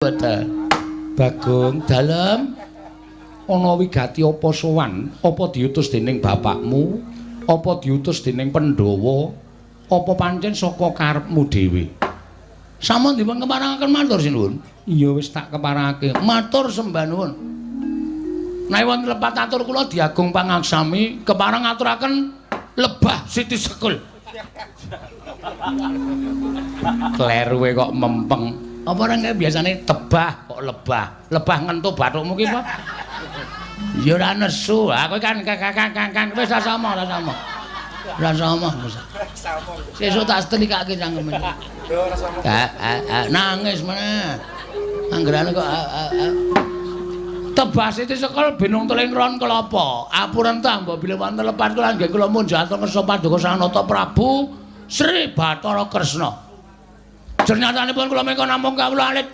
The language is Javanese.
Boten. Bagong, dalem ana wigati apa sowan? Apa diutus dening bapakmu? Apa diutus dening Pandhawa? Apa pancen saka karepmu dhewe? Sampun dipun keparengaken matur sinuwun. Iya wis tak keparengake. Matur sembah nuwun. Nek wonten lepat atur kula diagung pangaksami kepareng ngaturaken lebah Siti Sekul. Kleruwe kok mempeng. Apa ora kae biasane tebah kok lebah. Lebah ngentu bathukmu ki apa? Ya ora nesu. Ha kowe kan kang wis ora sama, ora sama. Ora sama. Sesuk tak setrikake cangkeme. Nangis meneh. Anggerane kok Tebah Siti Sekul binung teling ron kelapa. Apurentah mbok bilih wonten lepat kula nggih kula munjato ngersa paduka Sang Nata Prabu Sri Bathara Kresna. Jernyatanipun kula menika namung kawula alit.